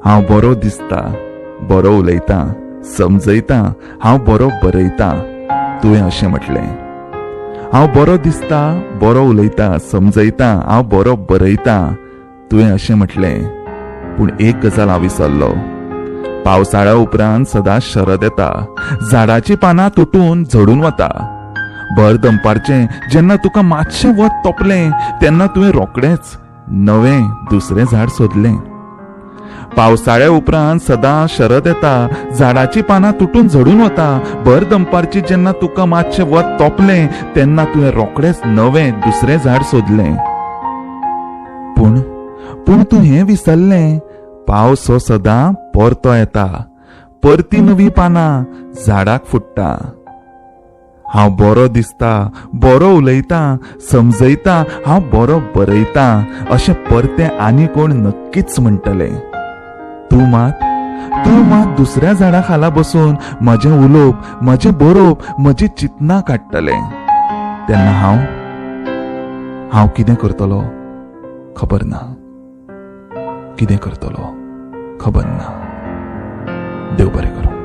हांव बरो दिसता, बरो उलयतां, समजयतां, हांव बरो बरयतां, तुवें अशें म्हटलें. हांव बरो दिसता, बरो उलयतां, समजयतां, हांव बरो बरयतां, तुवें अशें म्हटलें. पूण एक गजाल हांव विसरलो. पावसाळ्या उपरांत सदांच शरद येता, झाडाचीं पानां तुटून झडून वता. भर दनपारचें जेन्ना तुका मातशें वत तोपलें तेन्ना तुवें रोखडेंच नवें दुसरें झाड सोदलें. पावसाळ्या उपरांत सदां शरद येता, झाडाचीं पानां तुटून झडून वता. भर दनपारची जेन्ना तुका मातशें वत तोपलें तेन्ना तुवें रोखडेंच नवें दुसरें झाड सोदलें. पूण पूण तूं हें विसरलें, पावस हो सदां परतो येता, परती नवीं पानां झाडाक फुट्टा. हांव बरो दिसता, बरो उलयतां, समजयतां, हांव बरो बरयतां अशें परतें आनी कोण नक्कीच म्हणटलें. तूं मात दुसऱ्या झाडा खाला बसून म्हजें उलोवप, म्हजें बरोवप, म्हजी चिंतनां काडटलें. तेन्ना हांव कितें करतलो खबर ना, कितें करतलो खबर ना. देव बरें करूं.